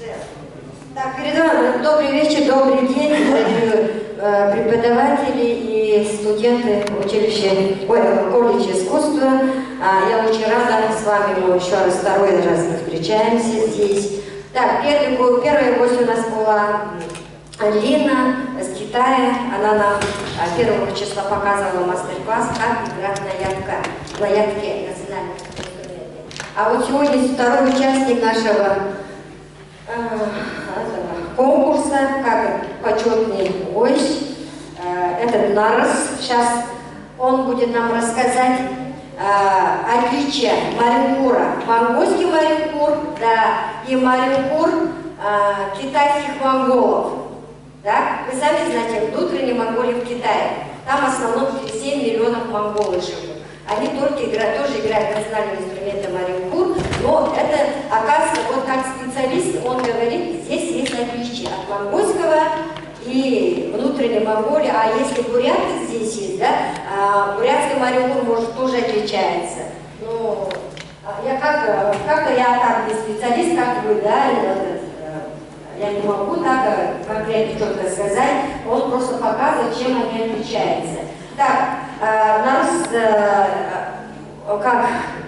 Так, передавай. Добрый вечер, добрый день, дорогие преподаватели и студенты училища, ой, колледжа искусства. Я очень рада с вами, мы еще раз, второй раз мы встречаемся здесь. Так, первая гость у нас была Лина из Китая. Она нам 1 числа показывала мастер-класс, как играть на ятке, национальном инструменте. А вот сегодня второй участник нашего конкурса, как почетный гость, этот Нарыс. Сейчас он будет нам рассказать отличие моринхура. Монгольский моринхур, да, и моринхур китайских монголов. Да? Вы сами знаете, внутренней Монголии в Китае. Там в основном 7 миллионов монголов живут. Они только играют, тоже играют национальным инструментом моринхур, но это, оказывается, вот как специалист, он говорит, здесь есть отличие от монгольского и внутренней Монголии. А если буряты здесь есть, да, бурятский моринхур, может, тоже отличается. Ну, я как-то я так не специалист, как вы, да, я не могу так конкретно четко сказать, он просто показывает, чем они отличаются. Так, Нарыс как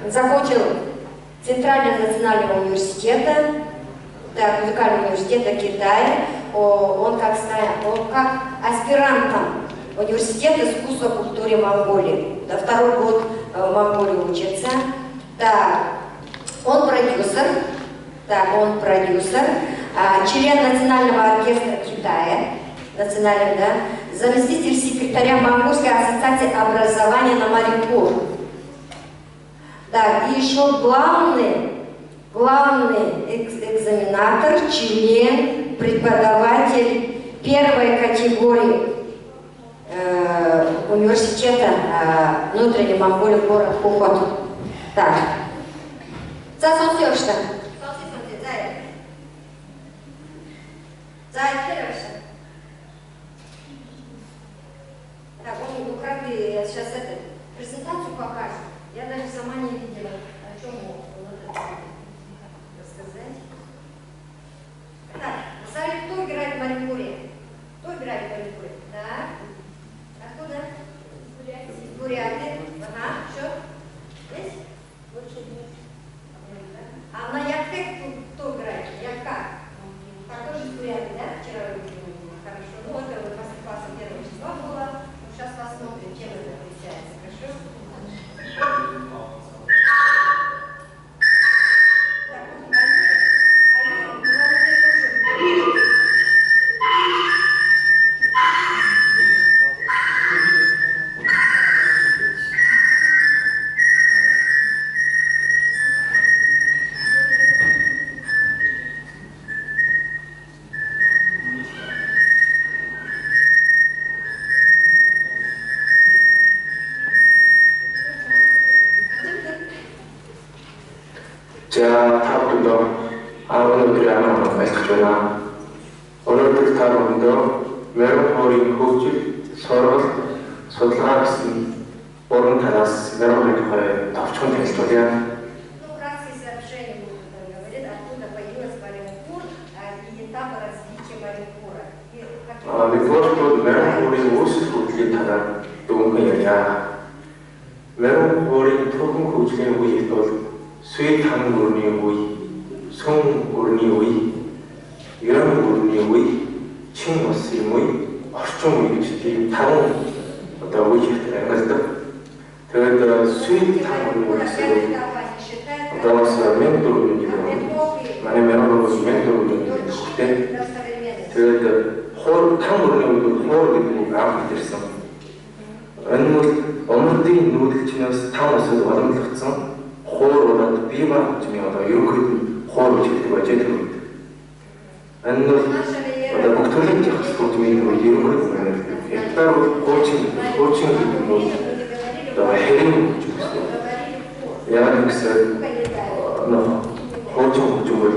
закончил Центральный национальный университета, так, музыкальный университета Китая, он как аспирантом университета искусства и культуры Монголии. Да, второй год в Монголии учится. Так, он продюсер, так, он продюсер, член Национального оркестра Китая, национальный, да, заместитель секретаря Монгольской ассоциации образования на моринхур. Так, и еще главный экзаменатор, член, преподаватель первой категории университета внутренней Монголии, город Хохот. Так. За сонсёшта. За. Так, он украли, я сейчас это, презентацию покажу. Я даже сама не видела, о чем он это рассказать. Так, в зале кто играет в моринхуре? Кто играет в моринхуре? Так. Откуда? Буряты. Ага, еще? Есть? Больше нет. А на ятке кто играет? Ятка. Так, тоже буряты, да? Вчера вы видели. Хорошо. Ну, это вот мастер-класса 1 числа было. Ну, сейчас посмотрим, чем это отличается. Хорошо? Так, они тоже. За та бүхэндээ 10 өдрийн амар амгалт баярлаж байна. Өнөөдөр та бүхэндээ моринхурын хөгжил, сургалт, судалгаа гэсэн гурван талаас моринхурын тухай товчхон танилцуулъя. Ну, краткие сообщения будут, говорит, откуда появилась моринхур и этапы развития моринхура. Нэгдүгээр моринхурын үүсэл хөгжлийн талаар дүгнэн ярья. Моринхурын түүхэн хөгжлийн үед бол Суй тан гүрний үе, Сүн гүрний үе, Юан гүрний үе, Чин улсын үе, Орчин үе гэж тийм таван одоо үе хэрэгтэй ангилдаг. Тэгээд суй тан гүрний үе гэсэн одоо бас 1400 жил манай 1400 жил төгтэй. Тэгээд хуур тан гүрний үед бол хуур гэдэг үг анх ирсэн. Энэ бол Умардын нүүдэлчнээс тан улсад уламжлагдсан хуур болоод бие махбод хөгжмийн одоо ерөнхийд нь хуур гэж хэлдэг байжээ тэр үед. Энэ бол одоо бүх төрлийн техник хөгжмийн ерөнхийд нь хятадаар бол хуучин гэдэг нь бол одоо хэрэг хөгжим гэсэн. Яг гэсэн хуучин хөгжим бол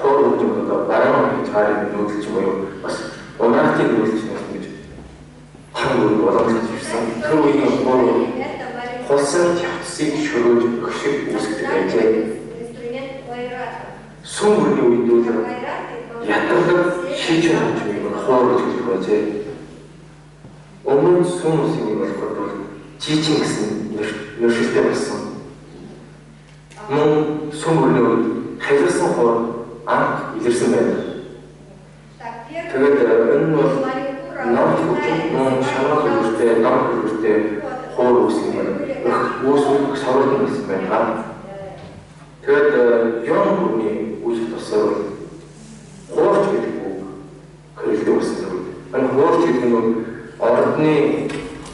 хуур хөгжим бол одоо баруун хязгаарын нүүдэлчин буюу бас Умартын нүүдэлчнээс гэж хан үйл уламжлаж ирсэн. Тэр үеийн хуур хулсан явцыг шөрөөж өгшиг үүсгдэг байжээ. Сүм гүрний үед бол ятгалаг шийдвэр хөгжмийг хуур гэж хэлдэг байжээ. Өмнө нь Сүн улсын үед болохоор бол жижиг гэсэн нэршилтэй болсон. Мөн Сүн гүрний үед халиулсан хуур анх илэрсэн байна. Тэгээд энэ нь бол ном хөгжим, мөн шамрах хөлбөртэй, ном хөлбөртэй хуур үүсгэн байна. Үүсгэн сорилт гэсэн байна. Тэгээд Йон гүрний үйлдэл тусаар хуурч гэдэг үг хэрэглэдэг болсон зүйл. Энэ хуурч гэдэг нь ордны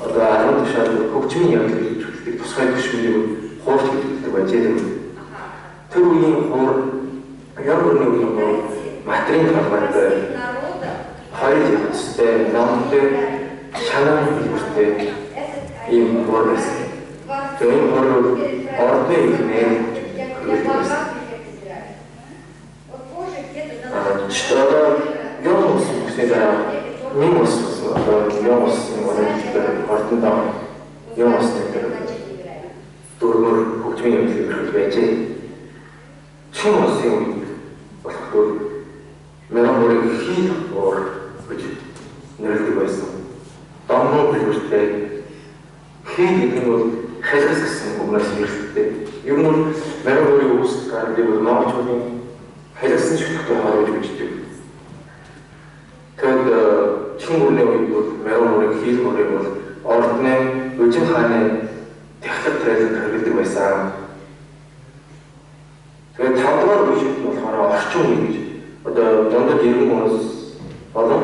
одоо 10 тушаал хөгжмийн явдлыг хэрэглэдэг тусгай түвшнийг хуурч гэж хэлдэг байжээ. Тэр үеийн хуур Йон гүрний үеийн хуур матрийн толгойтой, хоёр явцтай, номтой, шанан хэлбэртэй ийм хуур байсан. Тэгээд энэ хуур бол ордны ихнэр Одоо Йон улсын бүсний дараа Мин улс болсон. Одоо Йон улсын ордонд Йон улсны тэр дөрмөр хөгжмийн явдлыг эрхэлж байжээ. Чин улсын үед болохоор Мэрон мөрийг хий хуур гэж нэрлэдэг байсан. Домноо хэлбэртэй хий гэдэг нь бол халигс гэсэн үгнээс нэрлэдэг. Ер нь бол Мэрон мөрийг үүсгэх гардаг бол монголчуудын халигсан шүтлэгтэй хоор гэж бичдэг. Тэгээд Чин гүрний үед бол Мэрон мөрийг хий хуурыг бол ордны Үжин хааны техник трейлер хэрэглэдэг байсан. Тэгээд 5 дугаар үе шат нь болохоор орчин үе гэж одоо дундад 90 улс болон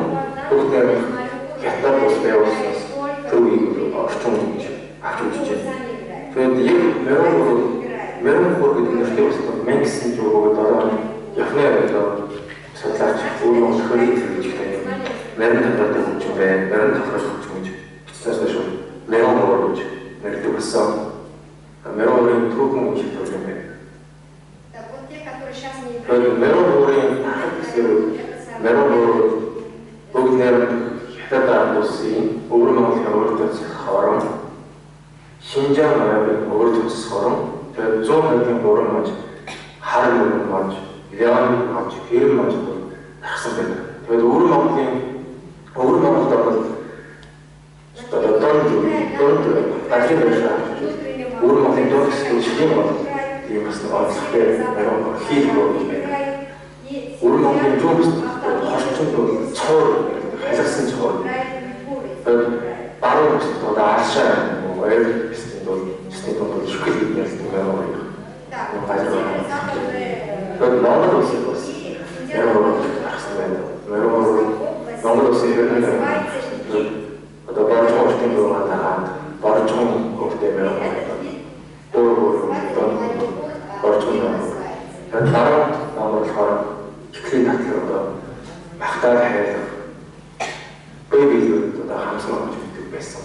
бүгд найрамдах Хятад улс байгуулснаас тэр үеийг орчин үе гэж авч үзэж байна. Тэгээд яг Мэрон хуур гэдэг нэртэй болсон 1907 оны Японы одоо судлаач өөрөө хөрийн гэж хэлдэг. Мэрон толгойтой хөгжим байна. Мэрон толгой хөгжим гэж бичсэнээс хойш Мэрон хуур гэж нэрлэдэг болсон. Мэрон хуурын түүхэн үе шат юм байна. Тэгээд Мэрон хуурын тахад гэсээр Мэрон хуур бүгд найрамдах Хятад улсын Өвөр Монголын өвөр төсөх хорон, Шинжаан ноёрын өвөр төсөх хорон, тэгээд 123 маж, хар мөрөн маж, Леон маж, Хэрэм маж бол тархсан байдаг. Тэгээд Өвөр Монголын Өвөр Монголд бол одоо дунд газрын байшин Өвөр Монголын дунд хэсгийн шилийн бол ийм бас нэг онцлогтой Мэрон хий хуур гэж байдаг. Өвөр Монголын зүүн бүсд хорчинд бол цоор халигсан цоор. Тэгээд баруун бүсд одоо алшаа ойр бүсдээ бол бүсний дунд бол шүхэл гэж нэрлэдэг Мэрон хуур. Энэ газар байна. Тэгээд Монгол улсын бас Мэрон хуур гаргасан байна. Мэрон хуур Монгол улсын хэрэг одоо боржгон уртын дуугаа дагаад боржгон хөвтэй Мэрон хуур өөр боржгон. Тэгээд дараа Монгол болохоор Хиклийн татлаг одоо махтаар хайрлах бие биелүүд одоо хамсан орж ирдэг байсан.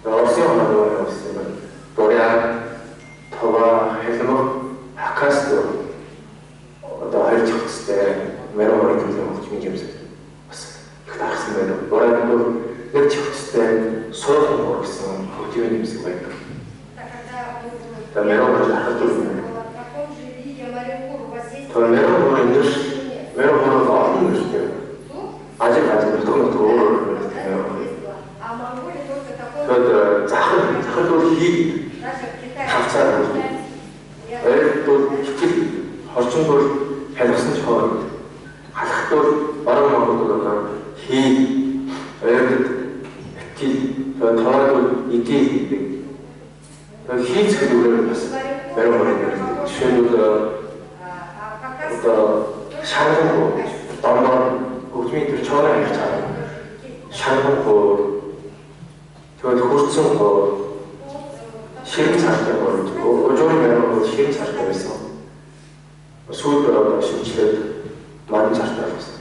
Тэгээд Оросын хоног явсан юм. Бурят, Тува, Хялмаг, Хакас одоо хоёр чихтэй Мэрон мөрийн төлөв хөгжмийн жимсэг бас их тархсан байдаг. Бурят бол нэг чихтэй суухан хуур гэсэн хөгжмийн жимсэг байдаг. Тэгээд Мэрон мөр хахад юм. Тэгээд Мэрон мөрийн нэр Мэрон хуур бол олон нэртэй. Ажиг ажиг нутаг нутаг өөр өөр нэртэй. Тэгээд захал бол хий хавцаар бол ойрт бол хичээл хорчинд бол халигсан чхоор халахт бол баруун Монголд бол одоо хий ойртод хичээл тэгээд товаад бол идэл гэдэг. Тэгээд хийц гэдэг үгээр бас Мэрон мөрийн нэртэй. Жишээлбэл одоо шанган хуур домдоор хөгжмийн төр чоорой хайх чаар шанган хуур тэгээд хөрцөн хуур ширэн цартай хуур гэж. Ужуурын Мэрон бол ширэн цартай байсан. Сүүлд одоо шинжлээд модон цартай болсон.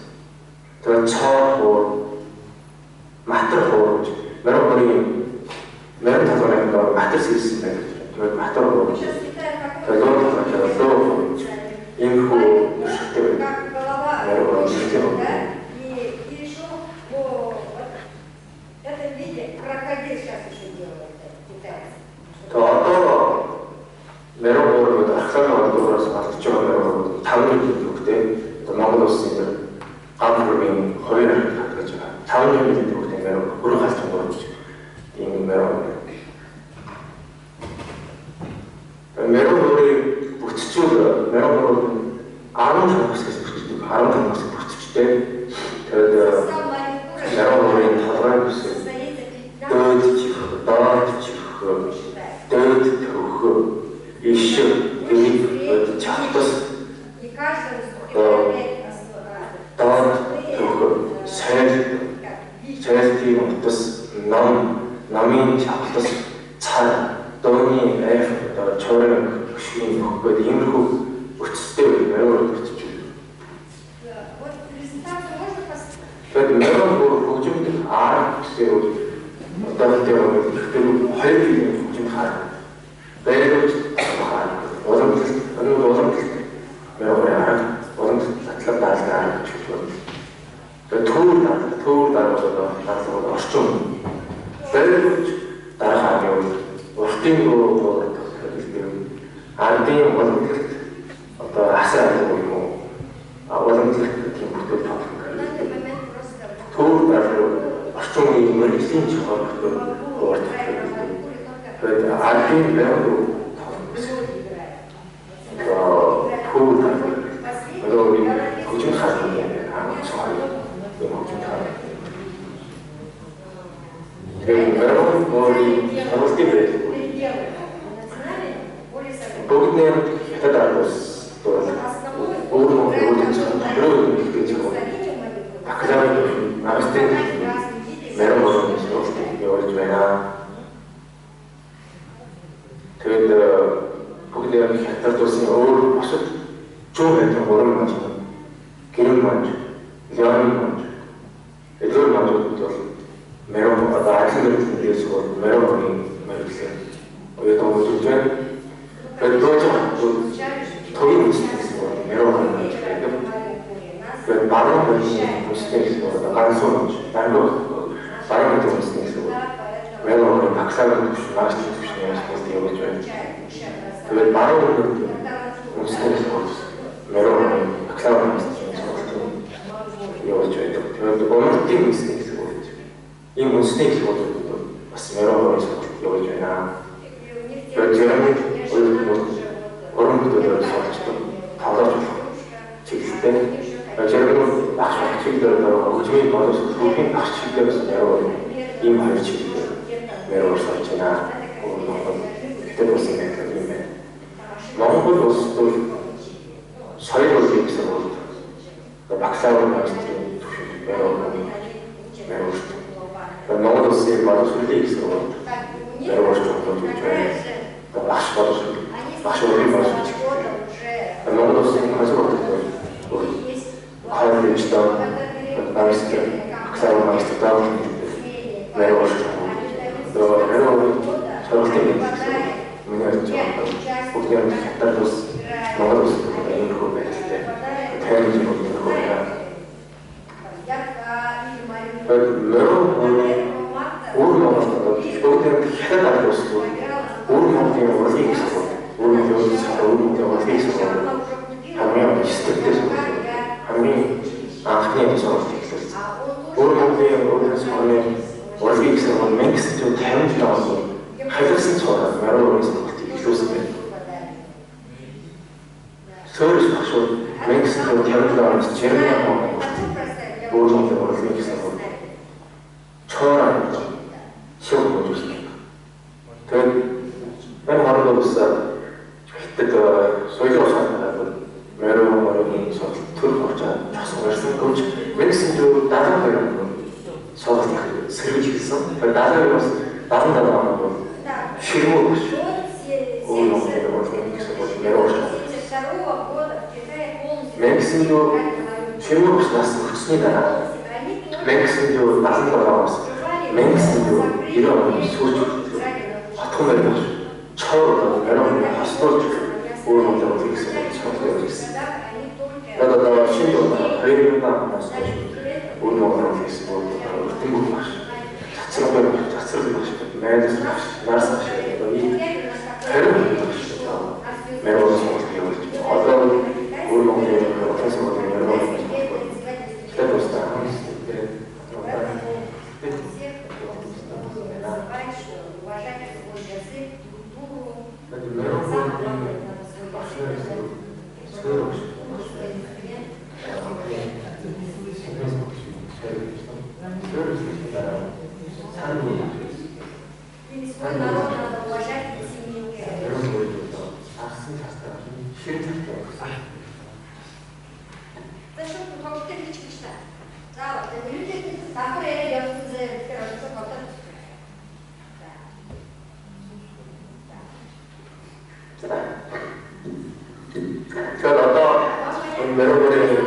Тэгээд цоор хуур, матар хуур гэж. Мэрон мөрийн Мэрон толгойн доор матар сэлсэн байдаг. Тэгээд матар хуур гэж. Тэгээд луу толгойн луу хуур гэж. Иймэрхүү нэршилтэй байдаг. Мэрон хуур нэршилтэй байдаг. Тэгээд одоо Мэрон хуур гэдэг археологийн одоогоос олдож байгаа Мэрон хуур 5 жилийн төвөгтэй одоо Монгол улсын тэр гам бүрийн хоёр хадгалж байгаа. 5 жилийн төвөгтэй мэрон бүрэн галзуу гурван ийм мэрон. Мэрон бүрийн бүтцүүл мэрон бүр 15 хэсгээс бүтдэг. 15 хэсэг бүтцтэй. Тэгээд мэрон бүрийн толгойн хэсэг дөөд чих, доод чих, дөөд төвхө, иш, гэрэг, чавтас, доод төвхө, сойл, сойлтын утас, ном, номын чавтас, цар, дууны айх, одоо чуурын хөшгийн нөх гэдэг иймэрхүү бүтцтэй мэрон бүтцэж байна. Тэгээд мэрон бүр хөгжимд арга гэсээр одоо тэр ихтэй хоёр төрлийн хөгжимд харна. Байрлуулж харна. Уламжлалт, энэ бол уламжлалт мэрон арга, уламжлалт татлаг даалгавар арга гэж байна. Тэгээд төөр дарга одоо даалгавар орчин. Байрлуулж дарах арга бол уртын гоо хэлдэг. Ардын уламжлалт одоо асар арга юм уу? Уламжлалт тийм бүтээл тоглох. Төөр дарга орчин үеийн мэргэжлийн чухал бүтээл хуурд. Тэгээд ардын байрлал төөр дарга. Одоо энэ хөгжим харна юм аа цоо. Энэ хөгжим харна. Тэгээд мэрон бүрийн сургалтын байдал. Бүгд найрамд хятад арга улс бол өөр Монголын зөвхөн ихтэй зөвхөн бакалаврын түвшин, магистрийн түвшин мэрон бүрийн сургалтыг явуулж байна. Тэгээд бүгд найрамд хятад улсын өөр бусад зүүн хятад гурван манж, гэрэн манж, леоны манж, эдгээр манжуудад бол мэрон одоо ажил мэргэжлийн дээд сургууль мэрон бүрийн мэргэжлээр оюутан хөгжиж байна. Тэгээд төвийн үндэсний сургууль мэрон манж байдаг. Тэгээд баруун баян үндэсний сургууль ганцхан манж, дангуу баруун баян үндэсний сургууль мэрон бүрийн бакалаврын түвшин, магистрийн түвшин сургууль явуулж байна. Тэгээд баруун үндэсний сургууль мэрон бүрийн бакалаврын магистрийн сургууль явуулж байдаг. Тэгээд Уналтын үндэсний сургууль ийм үндэсний сургуулиуд бас мэрон бүрийн сургалт явуулж байна. Тэгээд зарим оюутнууд уран бүтээлээр суралцдаг, тоглож болох чиглэлтэй. Зарим нь багш чиглэлээр хөгжмийн боловсрол хүүхийн багш чиглэлээр бас мэрон ийм хоёр чиглэлээр мэрон сурч байна. Монгол хятад улсын байдлаар юм байна. Монгол улс төр соёл урлагийн сургуульд бакалавр магистрийн түвшинд мэрон мэрон. Монгол улсын боловсролын сургуульд мэрон сурч байна. Багш боловсрол, багш урлагийн боловсрол чиглэлээр. Монгол улсын консерватор коллежид магистр, бакалавр магистр мэрон сурч байна. Мэрон сургалтын мэдлэг миний ойлгож байгаа бүгд юм хятад улс, Монгол улс иймэрхүү байдалтай. Тайван иймэрхүү байна. Тэгээд мэрон өвөр Монголд одоо бүгд юм хятад арга улс өвөр Монголын урлагийн сургууль, өвөр Монголын сургууль, өвөр Монголын урлагийн сургууль хамгийн эсрэгтэй сургууль, хамгийн анхны сургууль эхлүүлсэн. Өвөр Монголын урлагийн сургуулийн урлагийн сургууль 1957 онд халиулсан цуураар мэрон бүрийн сургуультыг эхлүүлсэн байна. Сөөрс багшууд 1957 онд Чермийн он өвөр Монголын урлагийн сургууль чоороо шив хөгжүүлсэн. Тэгээд энэ хоорондоо бас хятад соёлын ухаанаар бол мэрон бүрийн сургалт төр хурцаа зогсон барьсан. Гүнж 1972 онд сургалт сэргэж эхэлсэн. Тэгээд 72-оос 77 онд бол ширмүү багш өвөр Монголын урлагийн сургууль мэрон багш 1900 ширмүү багш нас өгсөний дараа 1977 оноос 1990 оны сүүлч хотхон мэрон багш чоор мэрон хослуулж өвөр Монголын урлагийн сургууль сургалт явуулсан. Тэгээд одоо шинэ 2000 оноос хойш өвөр Монголын урлагийн сургууль өртөнгөх багш, цацраг багш, цацраг багш, найдас багш, нарс багш одоо нийт 20 багш мэрон сургалт явуулж одоо өвөр Монголын Тэгэхээр одоо энэ морин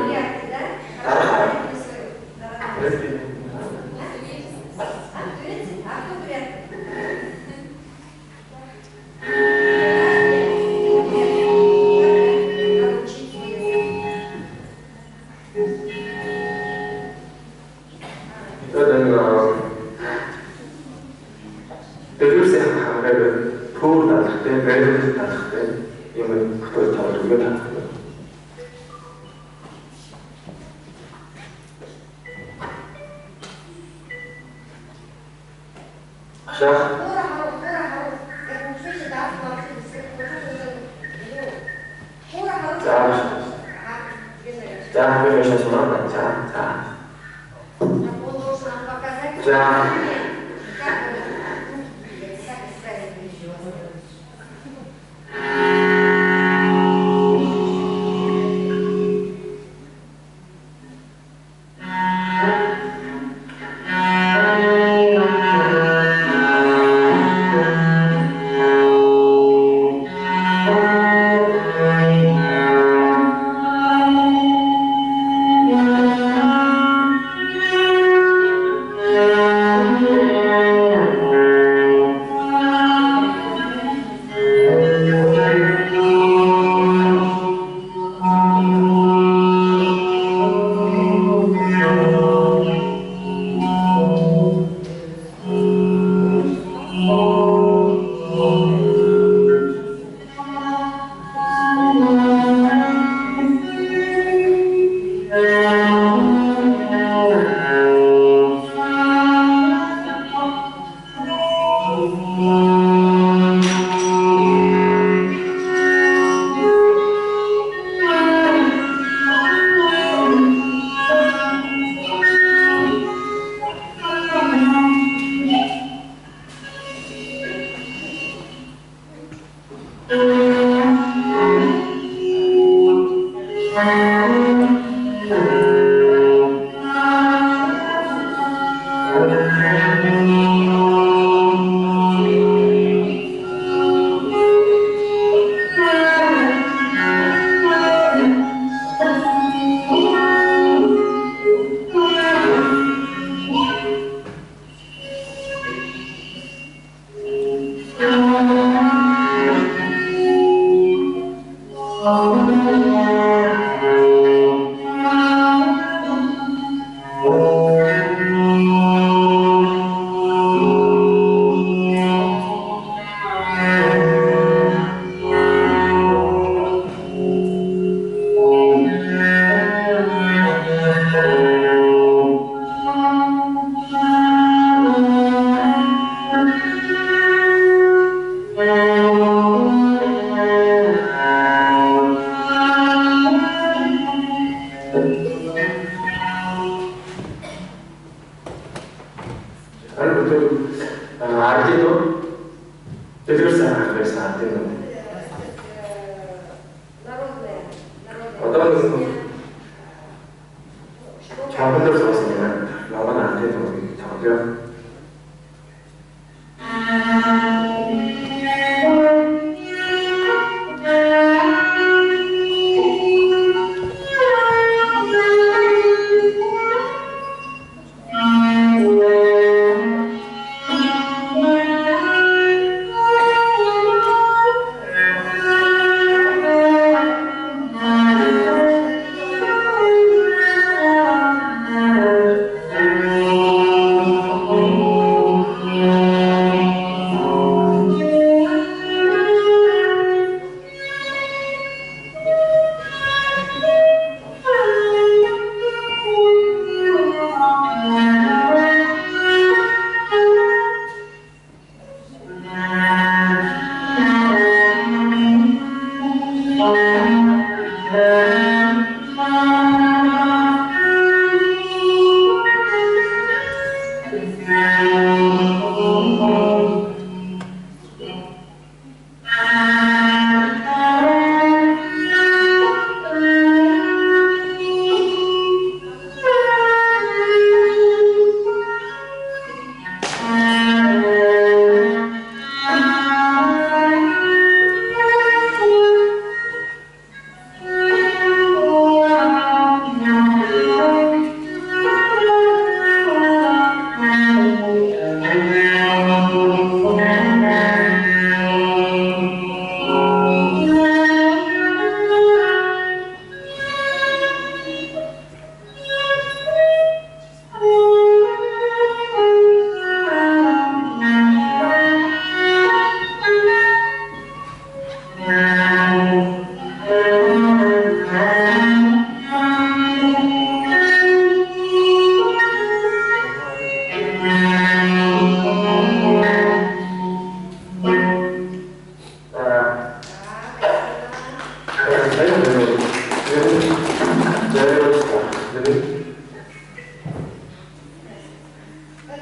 вэ?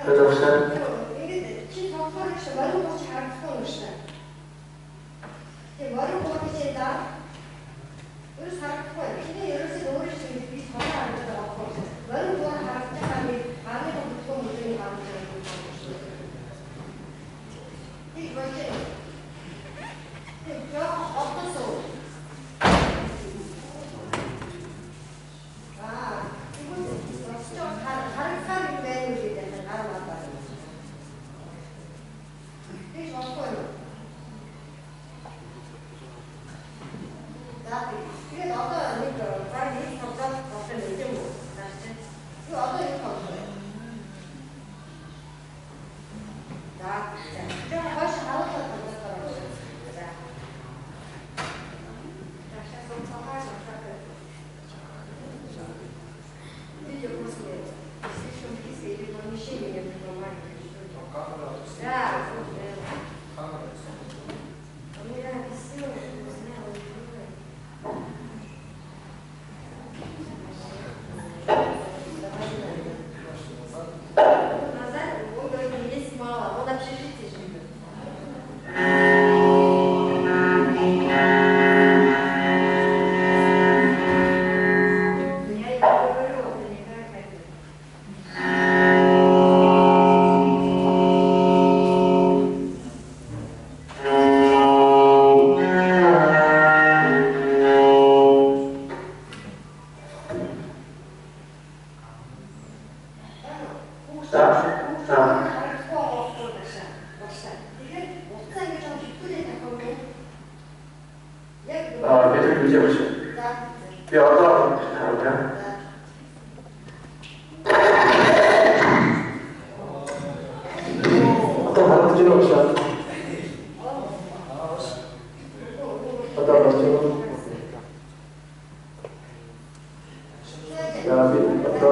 Багшаа. Ингээд чи тоглохоор чи морин гооч харагдахгүй юм шиг. Тэгээ морин гоо гэж даа. Ерөөс харагдахгүй. Чиний ерөөсөө өөрөө чинь би тоглоо харагдаад байгаа байхгүй. Морин гоо харагдаж байгаа нэг гарын бүтгэн мөрийн харагдаж байгаа. Тэг болж. Тэг жоо отосоо. Аа, тэгвэл босчоо харагдахаар юм байна уу гэдэг гар мадаа. Тэгж болохгүй юу? За, тэгээд одоо нэг баг нэг тоглоод болох юм тийм үү? Наач чинь. Юу одоо юу тоглох вэ? За, за. Хойш харуулаад тоглох байна. За. Таашаа цогцохоор тоглох. Видео после слишком близко или помещение не понимаю. Да, у меня висела, не знаю, назад, он говорит, есть мало, он общежитие живет. Я ему говорю, это никак это. За. За. Аа, би тэр үгүй багш. Би одоо харуулъя. Одоо харагдаж байна багш. Одоо болж байна. За, би одоо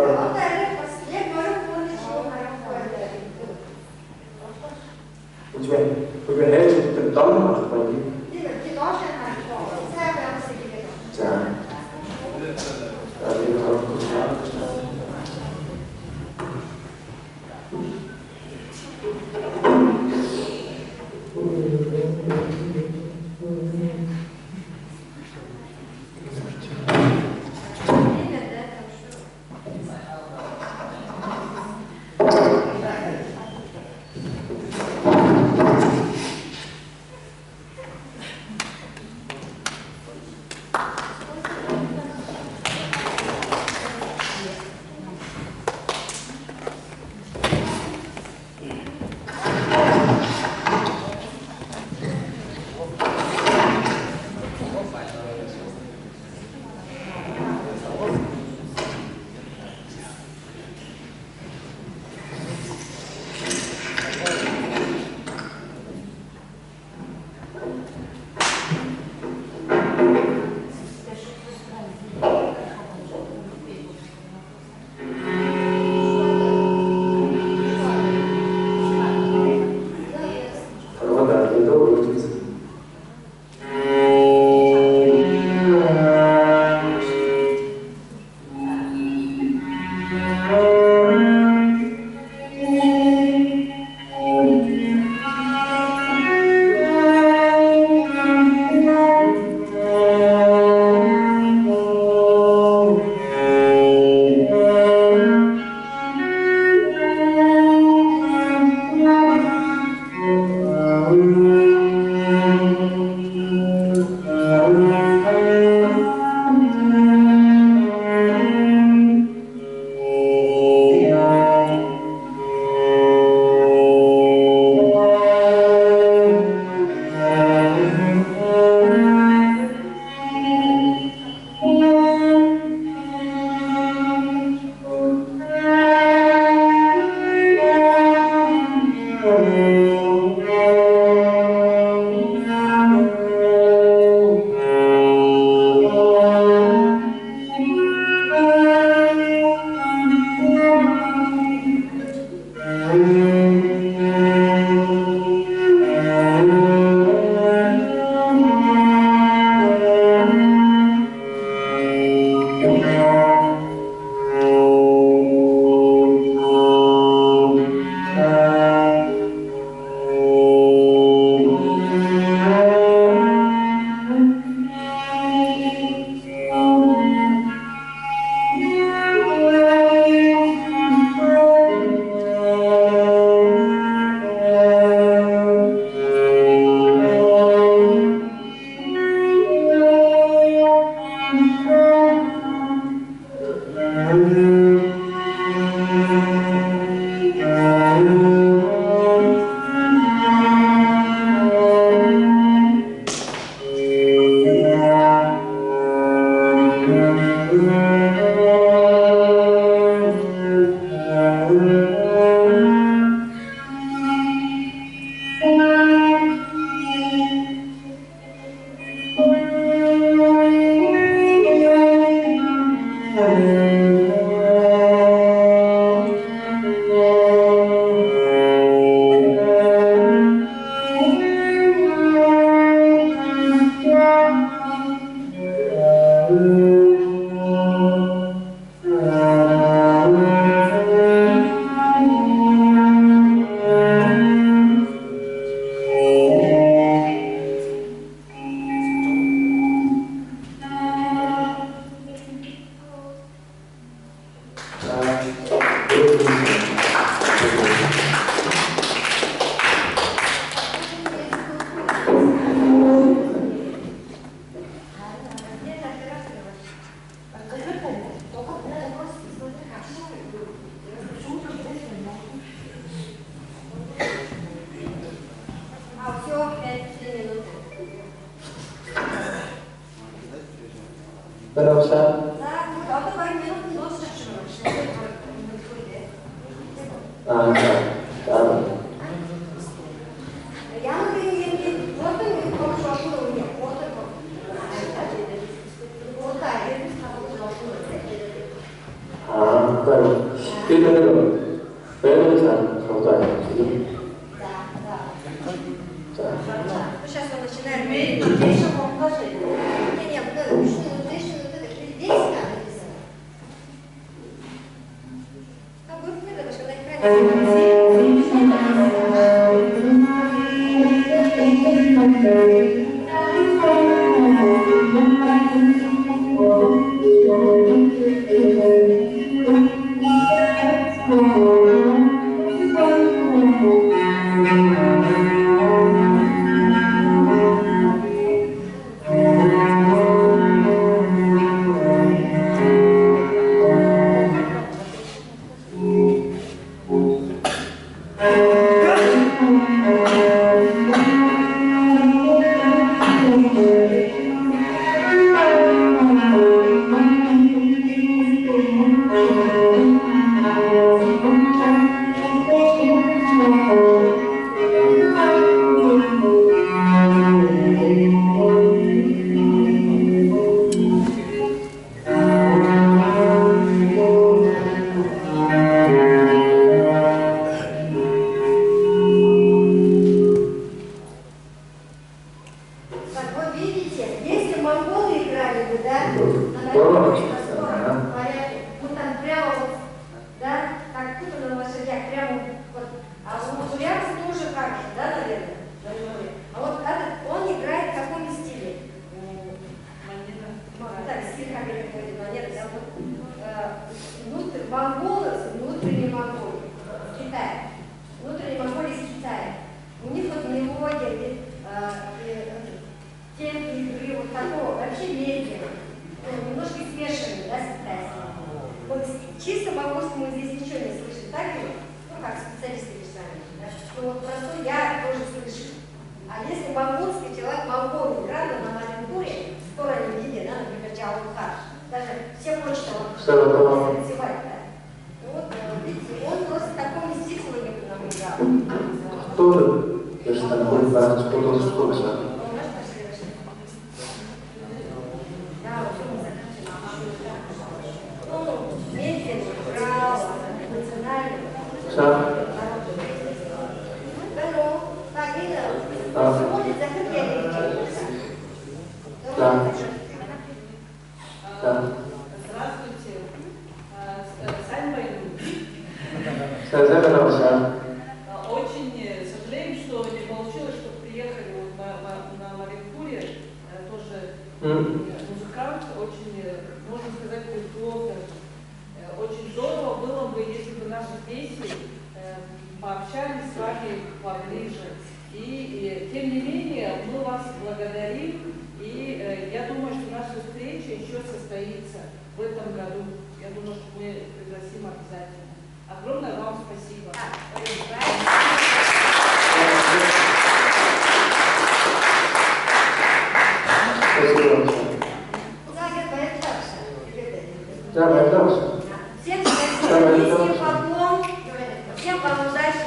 үгүй үгүй нэж тэр дом харахгүй. За. За, би харуулах. Я думаю, что наша встреча еще состоится в этом году. Я думаю, что обязательно. Огромное вам спасибо. Всем спасибо, низкий поклон. Всем вам удачи.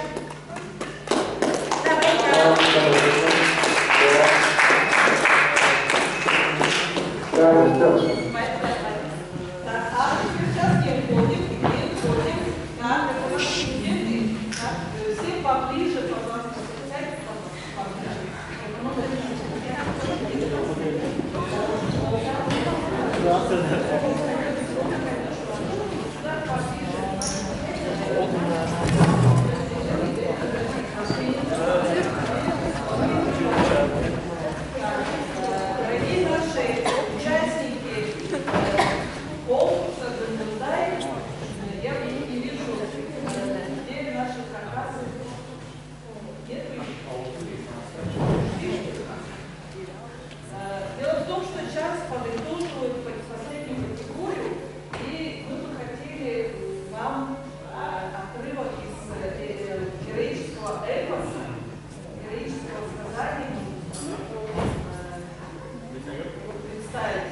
Так, а сейчас не уходим, не уходим. Так, это наши студенты. Так, все поближе, пожалуйста, сядьте, пожалуйста, поближе. Дорогие наши участники конкурса «Гандалдай», я не вижу, где наши хакасы. Нет их? Дело в том, что сейчас подытоживают последнюю категорию, и мы бы хотели вам отрывок из героического эпоса, героического сказания представить.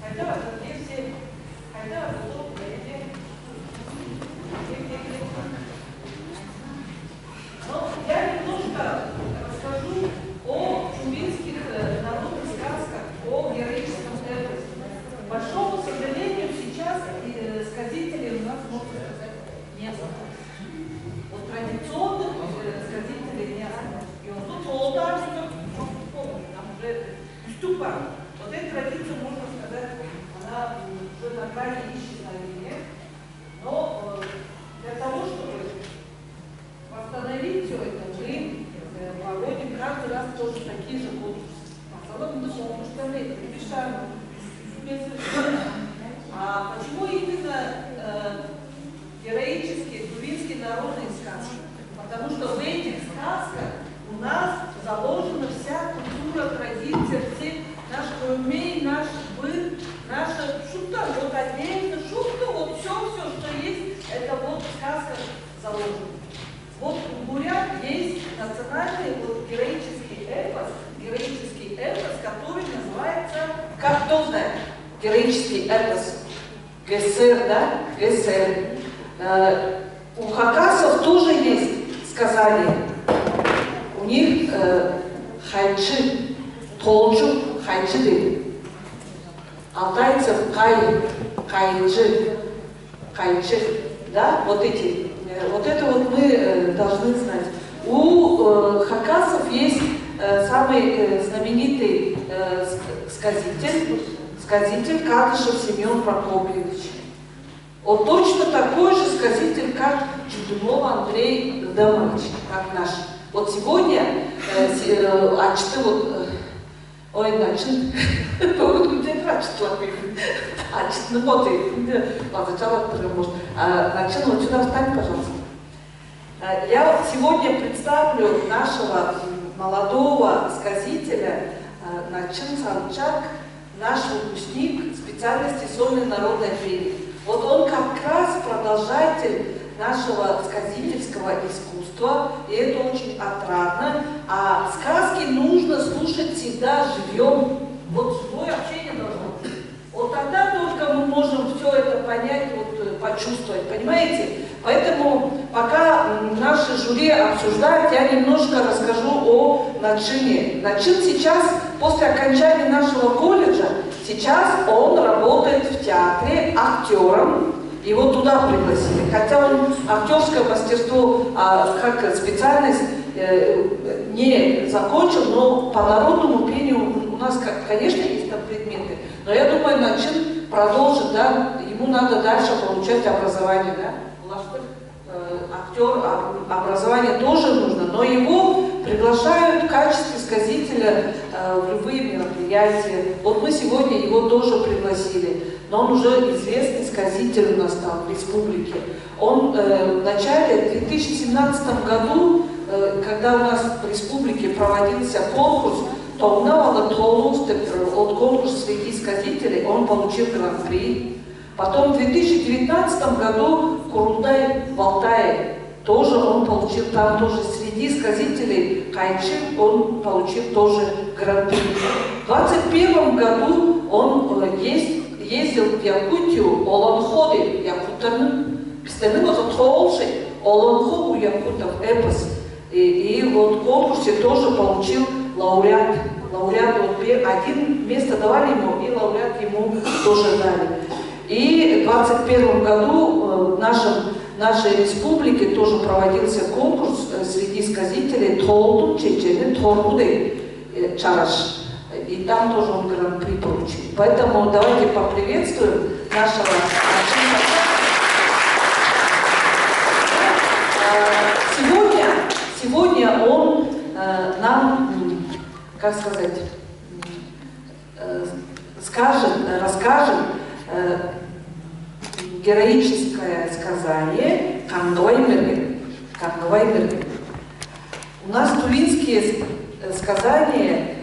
Хотя вот где все, хотя вот где, где. Но я немножко расскажу о тувинских народных сказках, о героическом эпосе. К большому сожалению, сейчас сказителей у нас, можно сказать, не осталось. Вот традиционных сказителей не осталось. И вот тут Солтарников, там уже Устюпа. Вот эта традиция, можно сказать, она уже на грани исчезновения. Но для того, чтобы восстановить все это, мы проводим каждый раз тоже такие же конкурсы. А почему именно героические тувинские народные сказки? Потому что в этих сказках у нас заложена вся культура, традиция, все наш умей, наш быт, наша шутка, вот отдельно шутка, вот все, что есть, это вот в сказках заложено. Вот у бурят есть национальный вот, героический эпос, который называется, как кто знает, героический эпос, ГСР, да, ГСР. У хакасов тоже есть сказания. У них хайчи, толчу, хайчи. Алтайцев кай, кайджи, кайчи, да, вот эти. Вот это вот мы должны знать. У хакасов есть самый знаменитый сказитель Кадышев Семен Прокопьевич. Он точно такой же сказитель, как Чудунов Андрей Дамович, как наш. Вот сегодня ачты вот, ой, начин, начин, вот сюда встань, пожалуйста. Я сегодня представлю нашего молодого сказителя Начин Санчак, наш выпускник специальности сольной народной пение. Вот он как раз продолжатель нашего сказительского искусства, и это очень отрадно. А сказки нужно слушать всегда живьем. Вот живое общение должно быть. Вот тогда только мы можем все это понять, вот, почувствовать, понимаете? Поэтому пока наши жюри обсуждают, я немножко расскажу о Начине. Начин сейчас, после окончания нашего колледжа, сейчас он работает в театре актером. Его туда пригласили. Хотя он актерское мастерство как специальность не закончил, но по народному пению у нас, конечно, есть там предметы. Но я думаю, Начин продолжит, да, ему надо дальше получать образование, да? Актер, образование тоже нужно, но его приглашают в качестве сказителя в любые мероприятия. Вот мы сегодня его тоже пригласили, но он уже известный сказитель у нас там в республике. Он в начале, в 2017 году, когда у нас в республике проводился конкурс, от конкурса среди сказителей, он получил гран-при. Потом в 2019 году Курултай в Алтае тоже он получил, там тоже среди сказителей Кайчи он получил тоже гран-при. В 2021 году он ездил в Якутию, Олонходы, якутаны, Олонхо у якутов эпос. И вот в конкурсе тоже получил лауреат. Лауреат, вот один место давали ему, и лауреат ему тоже дали. И в 2021 году в нашей республике тоже проводился конкурс среди сказителей Толтун, Чечены, Торгуды, Чараш. И там тоже он гран-при получил. Поэтому давайте поприветствуем нашего Сегодня он нам, как сказать, скажет, расскажет героическое сказание Кангылай Мерген. Кангылай Мерген. У нас тувинские сказания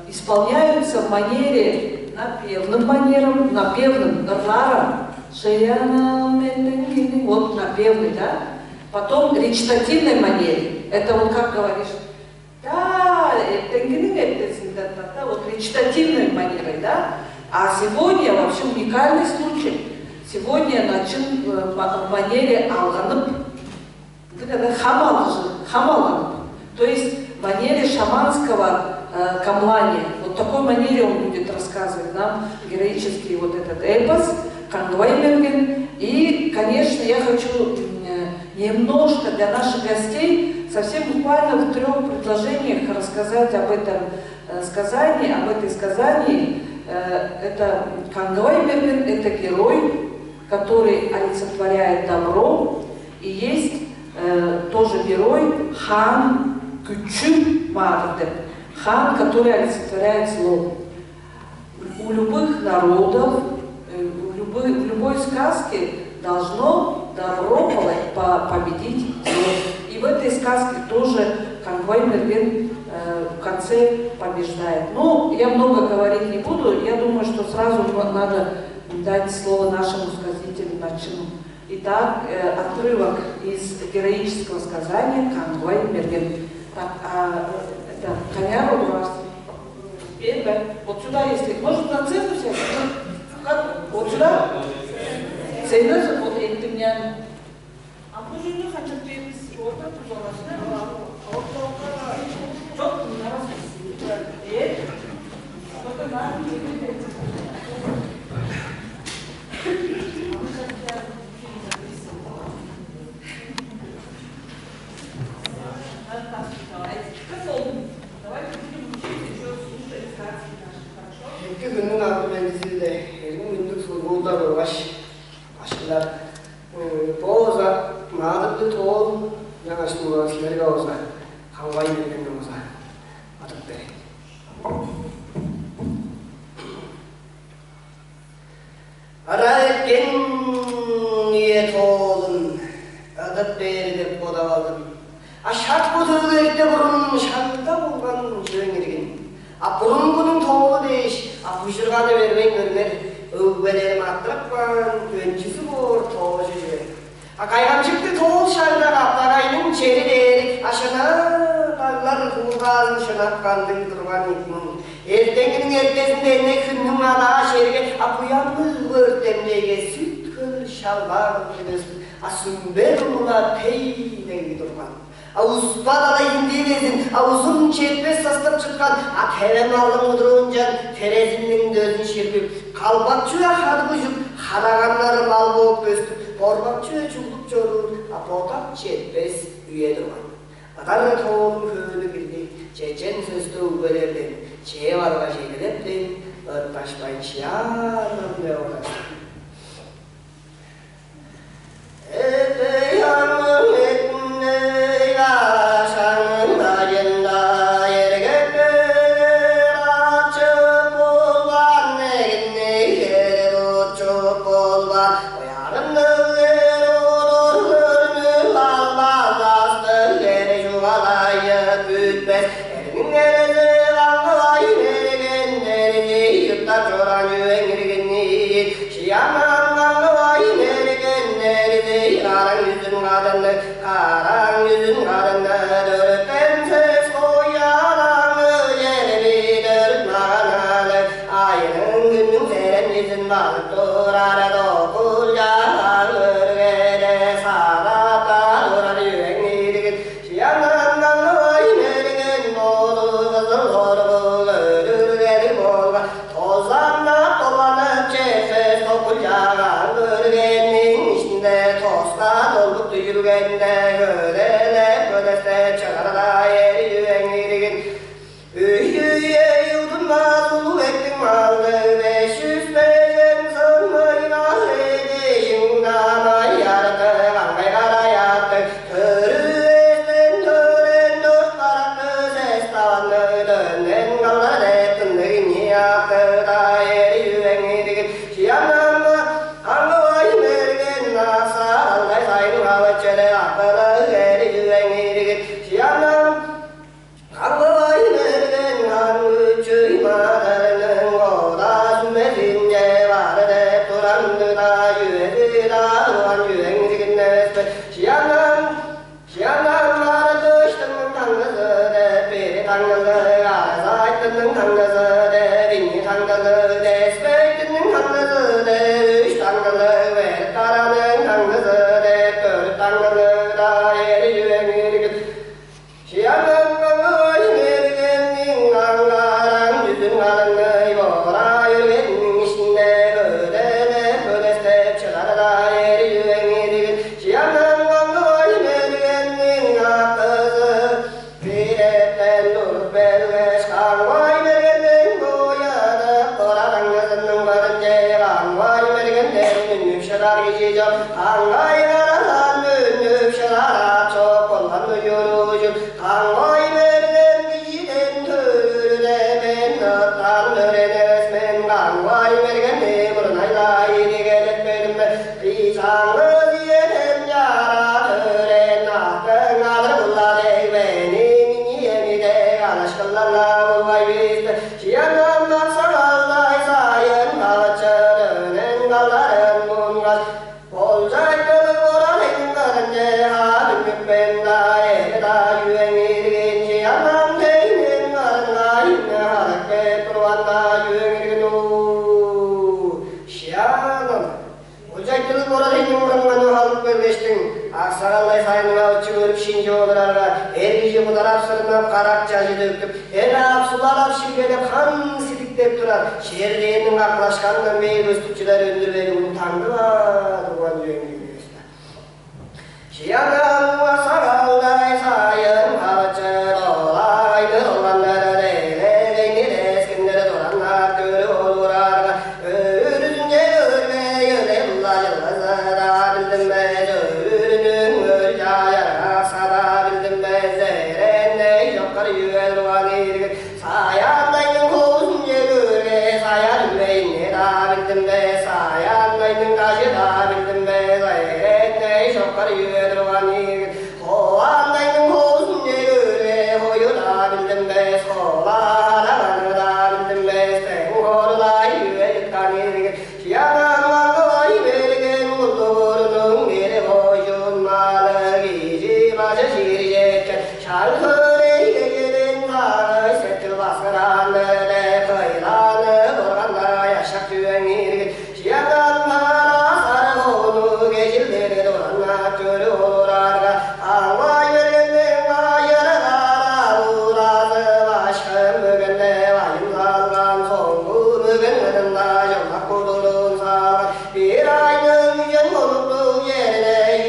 исполняются в манере напевным манером, напевным нарларом, вот напевный, да? Потом речитативной манере. Это вот как говоришь, да, вот речитативной манерой, да? А сегодня вообще уникальный случай. Сегодня начин в манере алганып, хамалганып, то есть в манере шаманского камлания. Вот в такой манере он будет рассказывать нам героический вот этот эпос Кангылай Мерген. И, конечно, я хочу немножко для наших гостей, совсем буквально в 3 предложениях рассказать об этом сказании, об этой сказании. Это Кангылай Мерген, это герой, который олицетворяет добро. И есть тоже герой хан Күчүм Мардеп, хан, который олицетворяет зло. У любых народов, в любой сказке должно добро победить зло. И в этой сказке тоже Кангылай Мерген в конце побеждает. Но я много говорить не буду. Я думаю, что сразу надо дать слово нашему сказителю Начину. Итак, отрывок из героического сказания Кангылай Мерген. Так, это коня у вас первое. Вот сюда, если может, на цену сядь? Как? Вот сюда? Цена, вот это меня. А позже не хочу перевести. Вот это Yama. Sayan